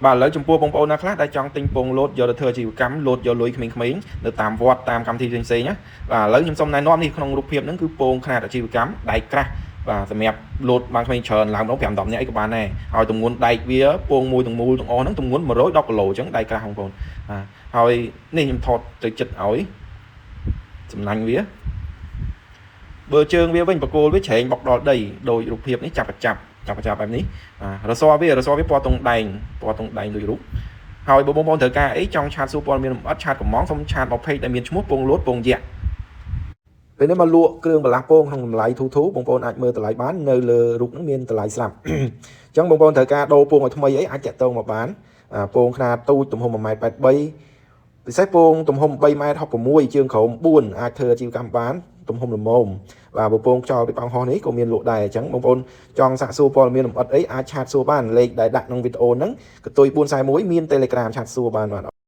បាទឥឡូវចំពោះបងប្អូនណាខ្លះដែលចង់ទិញពងលោតយកទៅធ្វើអាជីវកម្មលោតយកលុយក្មេងៗនៅតាមវត្តតាមកម្មវិធីផ្សេងៗណាបាទឥឡូវខ្ញុំសូមណែនាំនេះក្នុងរូបភាពហ្នឹងគឺពងខ្នាតអាជីវកម្មដែកក្រាស់បាទសម្រាប់លោតបានក្មេងច្រើនឡើងដល់5 10នាក់អីក៏បានដែរហើយទម្ងន់ដែកវាពងមួយទាំងមូលទាំងអស់ហ្នឹងទម្ងន់110គីឡូអញ្ចឹងដែកក្រាស់បងប្អូនបាទហើយនេះខ្ញុំថតទៅចិត្តឲ្យសំណាញ់វាបើជើងវាវិញបកគោលវាច្រែងបុកដល់ដីដោយរូបភាពនេះចាប់ចាប់ចាប់ចាប់បែបនេះបាទរសវារសវាពណ៌តុងដែងពណ៌តុងដែងដូចរូបហើយបើបងប្អូនត្រូវការអីចង់ chat សួរព័ត៌មានលម្អិត chat កំងសូម chat មក page ដែលមានឈ្មោះពងលួតពងយៈពេលនេះមកលក់គ្រឿងបន្លាស់ពងក្នុងតម្លៃធូរធូរបងប្អូនអាចមើលតម្លៃបាននៅលើរូបហ្នឹងមានតម្លៃស្រាប់ អញ្ចឹងបងប្អូនត្រូវការដូរពងឲ្យថ្មីអីអាចតាក់ទងមកបានអាពងខ្នាតទូចទំហំ1.83ម៉ែត្រ83ពិសេសពងទំហំ3ម៉ែត្រ66ជើងក្រោម4អាចធ្វើអាជីវកម្មបានទំហំល្មមបាទពងខ្យល់ពីប៉ោងហោះនេះក៏មានលក់ដែរអញ្ចឹងបងប្អូនចង់សាកសួរព័ត៌មានលម្អិតអីអាច chat សួរបានលេខដែលដាក់ក្នុងវីដេអូហ្នឹងកន្ទុយ441មាន Telegram chat សួរបានបាទ។